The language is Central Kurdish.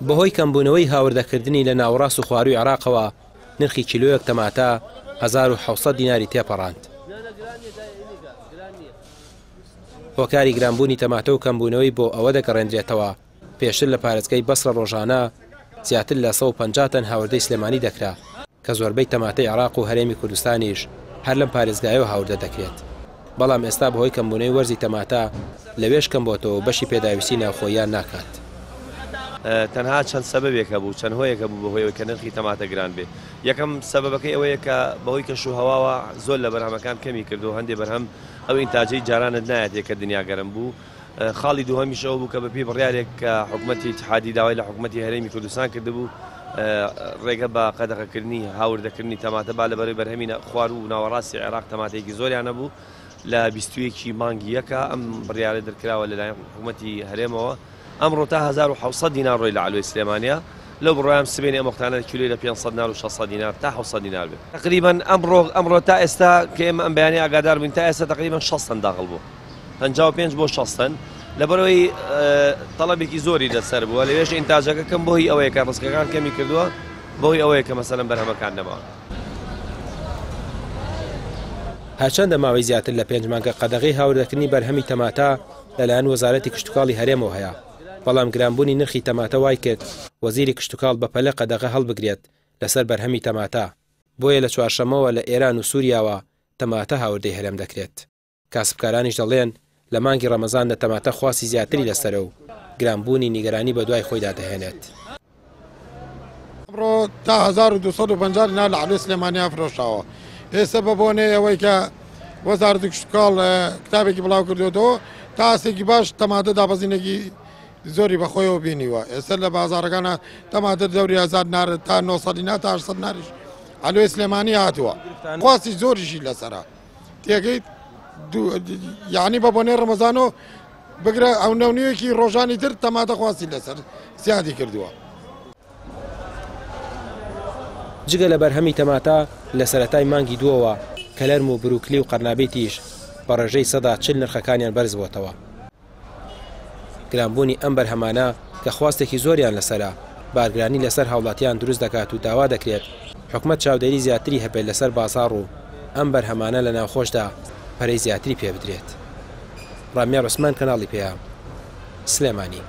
بەهۆی کەمبوونەوەی هاوردەکردنی لە ناوەڕاست و خوارووی عێراقەوە، نرخی کیلۆیەک تەماتە 1700 دیناری تێپەڕاند. هۆکاری گرانبوونی تەماتە و کەمبوونەوەی بۆ ئەوە دەگەڕێندرێتەوە، پێشتر لە پارێزگای بەسرە ڕۆژانە زیاتر لە 150 تەن هاوردەی سلێمانی دەکرا، کە زۆربەی تەماتەی عێراق و هەرێمی کوردستانیش هەر لەم پارێزگایەوە هاوردە دەکرێت، بەڵام ئێستا بەهۆی کەمبوونەوەی وەرزی تەماتە لەوێش کەمبۆتەوە و بەشی پێداویستی ناوخۆییان ناکات. تەنها چەند سەبەبێک هەبوو، چەند هۆیەک هەبوو بەهۆی ئەوەی کە نرخی تەماتە گران بێ. یەکەم سەبەبەکەی ئەوەیە کە بەهۆی کەشوهەواوە زۆر لە بەرهەمەکان کەمی کردووە، هەندێ بەرهەم ئەو ئینتاجەی جارانت نایەتێ کە دنیا گەرم بوو. خاڵی دووهەمیش ئەوە بوو کە بەپێی بڕیارێک کە حکومەتی ئیتیحادی داوای لە حکومەتی هەرێمی کوردستان کردبوو ڕێگە بە قەدەغەکردنی هاوردەکردنی تەماتە با لەبەرەی بەرهەمی خوار و ناوەڕاستی عێراق تەماتەیەکی زۆریان هەبوو لە 21 ی مانگی یەکە ئەم بڕیارە دەرکراوە لەلایەن حکومەتی هەرێمەوە ئەمڕۆ تا 1700 دینار ڕۆی لە عەلوەی سلێمانیە لەو بڕوایەم سبەینێ ئەم وەختانە کیلۆی لە 500 دینار و 600 دینار تا 700 دینار بێت تقریبا ئەمڕۆ ئەمڕۆ تا ئێستا کە ئێمە ئەم بەیانی ئاگادار بووین تا ئێستا تقریبا 60 تەن داخڵ بوو. 55 بۆ 60 تەن لەبەرئەوەی تەڵەبێکی زۆری لەسەر بووە لەوێش ئینتاجەکە کەم بۆ هی ئەوەیە کە ڕزقەکان کەمی کردووە بۆی ئەوەیە کە مەسەلەن بەرهەمەکان نەماون. هەرچەندە ماوەی زیاتر لە پێنج مانگە قەدەغەی هاوردەکردنی بەرهەمی تەماتە لەلایەن وەزارەتی کشتوکاڵی هەرێمەوە هەیە، بەڵام گرانبوونی نرخی تەماتە وایکرد وەزیری کشتوکاڵ بەپەلە قەدەغە هەڵبگرێت لەسەر بەرهەمی تەماتە، بۆیە لە چوارشەممەوە لە ئێران و سوریاوە تەماتە هاوردەی هەرێم دەکرێت. کاسبکارانیش دەڵێن، لە مانگی ڕەمەزاندا تەماتە خواستی زیاتری لەسەرە و گرانبوونی نیگەرانی بەدوای خۆیدا دەهێنێت. ئەمڕۆ تا 1250 دینار لە عەلوەی سلێمانیا فرۆشراوە، ئێستا بە بۆنەی ئەوەی کە وەزارەتی کشتوکاڵ کتابێکی بڵاو کردوێتەوە تا ئاستێکی باش تەماتە دابەزینێکی زۆری بەخۆیەوە بینیوە، ئێستا لە بازاڕەکانە تەماتە دەوری 1000 دینار تا 900 دینار تا 800 دیناریش عەلوەی سلێمانی هاتووە، خواستی زۆریشی لەسەرە. تێگەیت یعنی بە بۆنەی ڕەمەزانەوە بگرە ئەو نەونیەکی ڕۆژانی تر تەماتە خواستی لەسەر زیادی کردووە. جگە لە بەرهەمی تەماتە لە سەرەتای مانگی دووەوە کەلەرم و بروکلی و قەرنابیتیش بە ڕێژەی 40% نرخەکانیان بەرزبووەتەوە. گرانبوونی ئەم بەرهەمانە کە خواستێکی زۆریان لەسەرە، بارگرانی لەسەر هاوڵاتیان دروست دەکات و داوا دەکرێت حکومەت چاودێری زیاتری هەبێت لەسەر بازاڕ و ئەم بەرهەمانە لە ناوخۆشدا پەرەی زیاتری پێبدرێت. ڕامیار عوسمان کەناڵی پەیام، سلێمانی.